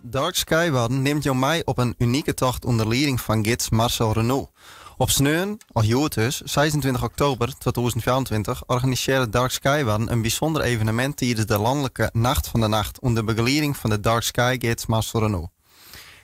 Dark Sky Wadden nimt jo mei op in unike tocht ûnder lieding fan gids Marcel Renou. Op sneon, of hjoed dus, 26 oktober 2024 organisearret Dark Sky Wadden in bysûnder evenemint tidens de lanlike Nacht fan de Nacht ûnder begelieding fan de Dark Sky gids Marcel Renou.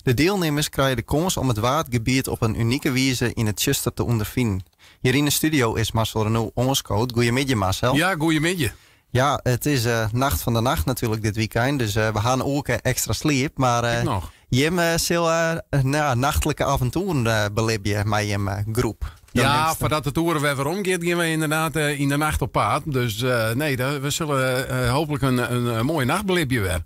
De dielnimmers krije de kâns om it Waadgebiet op in unike wize yn it tsjuster te ûnderfinen. Hjir yn de studio is Marcel Renou oanskood. Goeiemiddei Marcel. Ja, goeiemiddei. Ja, it is Nacht fan de Nacht natuerlik dit wykein, dus we ha in oerke ekstra sliep. Mar Ek noch. jim sille nou, nachtlike avontoeren belibje mei jim groep. Ja, foardat it oere wer werom giet, gean we ynderdaad yn de nacht op paad. Dus nee, we sille hooplik in moaie nacht belibje wer.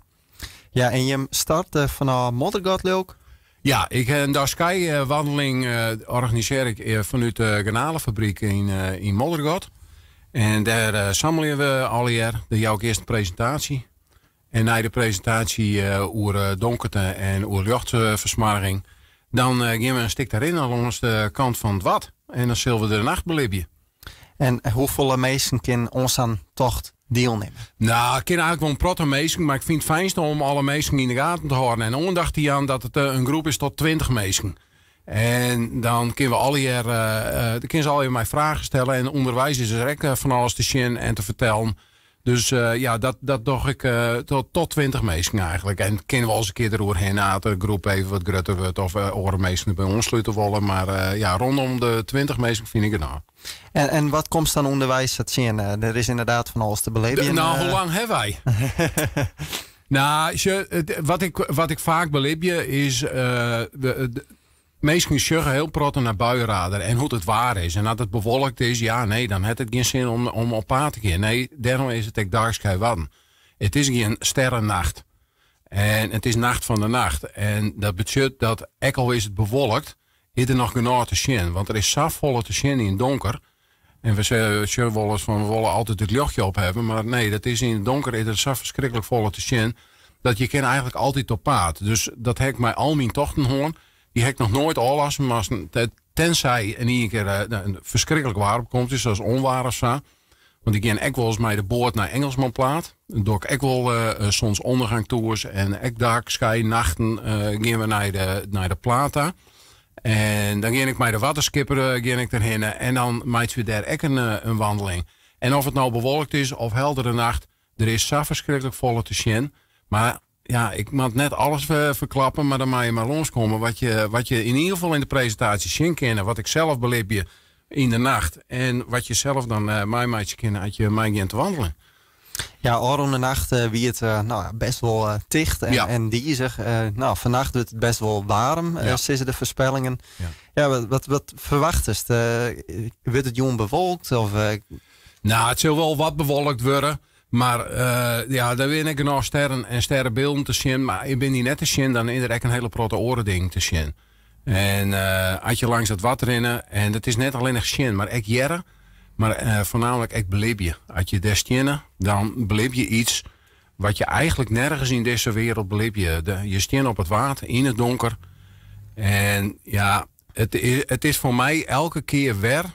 Ja, en jim starte fanôf Moddergat, leau 'k? Ja, ik in Dark Sky wandeling organisearje ik fanút de Garnalefabriek yn Moddergat. En dêr sammelje we allegear. Dêr jou ik earst in presintaasje. En nei de presintaasje oer donkerte en oer ljochtfersmoarging, dan gean we in stik te rinnen lâns de kant fan it Wad. En dan sille we de nacht belibje. En hoefolle minsken kin oan sa'n tocht dielnimme? Nou, it kin eigenlik wol in protte minsken, mar ik fyn it fijnste om alle minsken yn de gaten te hâlden en oandacht te jaan dat it in groep is tot 20 minsken. En dan kinne we allegear, dan kinne se allegear my fragen stelle en ûnderweis is der ek fan alles te sjen en te fertellen. Dus ja, dat doch ik tot 20 minsken eigenlik. En kin wol ris in kear deroerhinne as de groep even wat grutter wurdt of oare minsken derby oanslute wolle. Mar ja, rondom de 20 minsken fyn ik genôch. En wat komst dan ûnderweis sa tsjin? Der is ynderdaad fan alles te belibjen. Nou, hoe lang ha wy? Nou, sjoch, wat ik faak belibje is, de minsken sjogge hiel protte nei buienradar en hoe't it waar is. En as it bewolkt is, ja, nee, dan hat it gjin sin om op paad te gean. Nee, dêrom is it ek Dark Sky Wadden. It is gjin sterrennacht. En it is nacht fan de nacht. En dat betsjut dat, ek al is it bewolkt, is der noch genôch te sjen. Want der is safolle te sjen yn it donker. En we sjogge wolris fan, we wolle altyd it ljochtje op hawwe. Mar nee, dat is yn it donker is der sa ferskriklik folle te sjen, dat je kinne eigenlik altyd op paad. Dus dat ha ik mei al myn tochten hân. Dy ha ik noch noait ôflasse moasten. Tenzij in ien kear in ferskriklik waar opkomt is, sa as ûnwaar of sa. Want ik gean ek wolris mei de boat nei Engelsmanplaat. Dan doch ik ek wol zonsondergangtours en ek dark sky nachten gean we nei de plaat ta. En dan gean ik mei de wetterskipper gean ik derhinne en dan meitsje we dêr ek in wandeling. En of it no bewolkt is of heldere nacht, der is sa ferskriklik folle te sjen. Mar ja, ik moat net alles ferklappe, mar dan meie je mar lânskomme wat je yn ieder gefal yn de presintaasje sjen kinne, wat ik sels belibje yn de nacht en wat je sels dan meimeitsje kinne as je meigean te wandeljen. Ja, ôfrûne nacht wie it nou, best wol ticht en dizich. Nou, fannacht wurdt it best wol waarm, sizze de foarspellingen. Ja, wat ferwachtest? Wurdt it jûn bewolkt? Of? Nou, it sil wol wat bewolkt wurde. Mar ja, der binne ek genôch sterren en sterrebylden te sjen. Mar binne dy net te sjen, dan is der ek in hiele protte oare dingen te sjen. En as je langs dat wad rinne, en it is net allinnich sjen, mar ek hearre, mar foarnaamlik ek belibje. As je dêr steane, dan belibje iets wat je eigenlik nergens yn dizze wereld belibje. Je steane op it waad, yn it donker. En ja, it is foar my elke kear wer.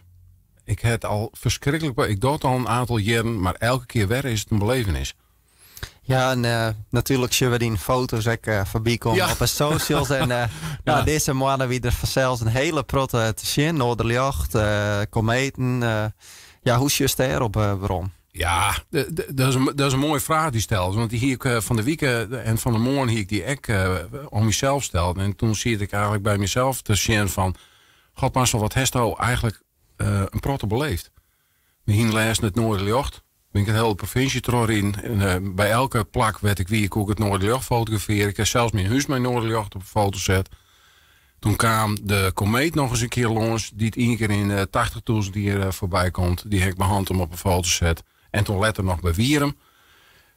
Ik ha it al ferskriklik, ik doch it al in oantal jierren, mar elke kear wer is it in belevenis. Ja, en natuerlik sjogge we dyn foto's ek foarby kommen op de socials. En nou, dizze moanne wie der fansels in hiele protte te sjen. Noarderljocht, kometen. Ja, hoe sjochst dêrop werom? Ja, dat is in moaie fraach dy'tst stelst. Want dy hie ik fan de wike en fan 'e moarn hie ik dy ek oan mysels steld. En toen siet ik eigenlik by mysels te sjen fan, God Marcel, wat hasto eigenlik in protte beleefd. We hiene lêsten it Noarderljocht. Bin ik it hiele provinsje trochriden. En by elke plak wêr't ik wie, koe ik it Noarderljocht fotografearje. Ik ha sels myn hús mei Noarderljocht op de foto set. Toen kaam de komeet noch ris in kear lâns, dy't ien kear yn 80.000 jier foarby komt. Dy ha ik mei Hantum op de foto set. En toen letter noch by Wierum.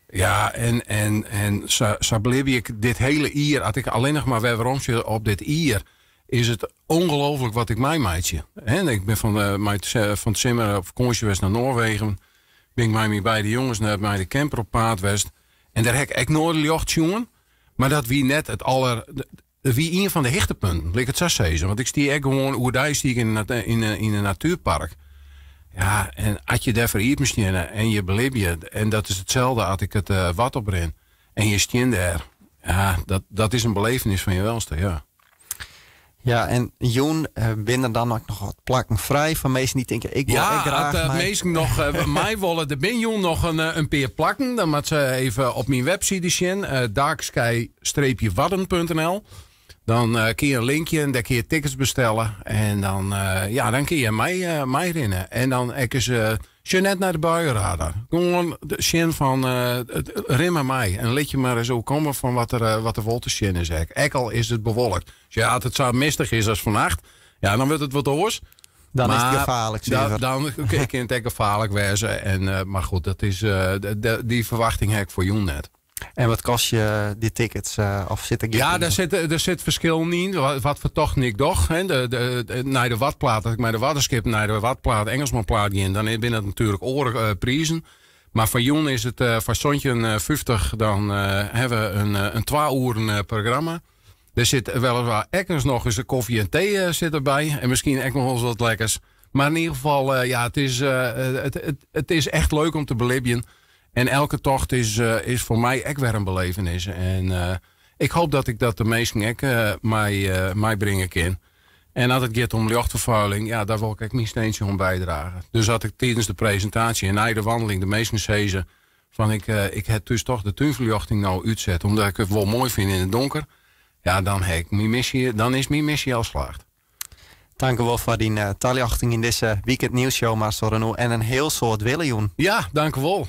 Ja, en sa belibje ik dit hiele jier. As ik allinnich mar wer werom sjoch op dit jier, is it ongelooflik wat ik meimeitsje. En ik bin fan it simmer op fakânsje west nei Noarwegen. Bin ik mei myn beide jonges mei de camper op paad west. En dêr ha ik ek Noarderljocht sjoen. Mar dat wie net it aller, it wie ien fan de hichtepunten, lit ik it sa sizze. Want ik stie ek gewoan oerdei stie ik yn in natuerpark. Ja, en as je dêrfoar iepen steane en je belibje, en dat is itselde as ik it wad oprin en je stean dêr. Ja, dat is in belevenis fan je welste, ja. Ja, en jûn binne der dan ek noch wat plakken frij foar minsken dy't tinke, ik wol Ja, ek graach as minsken noch mei wolle, der binne jûn noch in pear plakken. Dan moatte se even op myn webside sjen, darksky-wadden.nl. Dan kin je in linkje en dêr kin je tickets bestelle. En dan, ja, dan kin je meirinne. En dan ek ris sjoch net nei de buienradar. Gewoan sjen fan, rin mar mei. En lit je mar ris oerkomme fan wat der wol te sjen is ek. Ek al is it bewolkt. Dus ja, as it sa mistich is as fannacht, ja, dan wurdt it wat oars. Dan is it Maar gefaarlik, suver. dan kin it ek gefaarlik wêze. En, mar goed, dy ferwachting ha ik foar jûn net. En wat kostje dy tickets? Of sit der gjin Ja, prijs op? dêr sit ferskillen yn. Wat foar tochten ik doch. Hè? Nei de Wadplaat, as ik mei de Waddenskip nei de Wadplaat, Engelsmanplaat gean, dan binne dat natuerlik oare prizen. Mar foar jûn is it foar 17,50, dan hawwe we in 2 oeren programma. Der sit weliswaar ek ris noch ris in kofje en tee sit derby. En miskien ek noch wolris wat lekkers. Mar yn ieder gefal, ja, it is echt leuk om te belibjen. En elke tocht is foar my ek wer in belevenis. En ik hoop dat ik dat de minsken ek meibringe kin. En as it giet om ljochtferfuiling, ja, dêr wol ik ek myn steuntsje oan bydrage. Dus as ik tidens de presintaasje en nei de wandeling de minsken sizze fan ik ha thús toch de túnferljochting no útset, omdat ik it wol moai fyn yn it donker, ja, dan ha ik myn misje, dan is myn misje al slaagd. Dank u wol foar dyn taljochting yn dizze Weekend Nieuws Show, Marcel Renou. En in hiel soad wille jûn. Ja, dank u wol.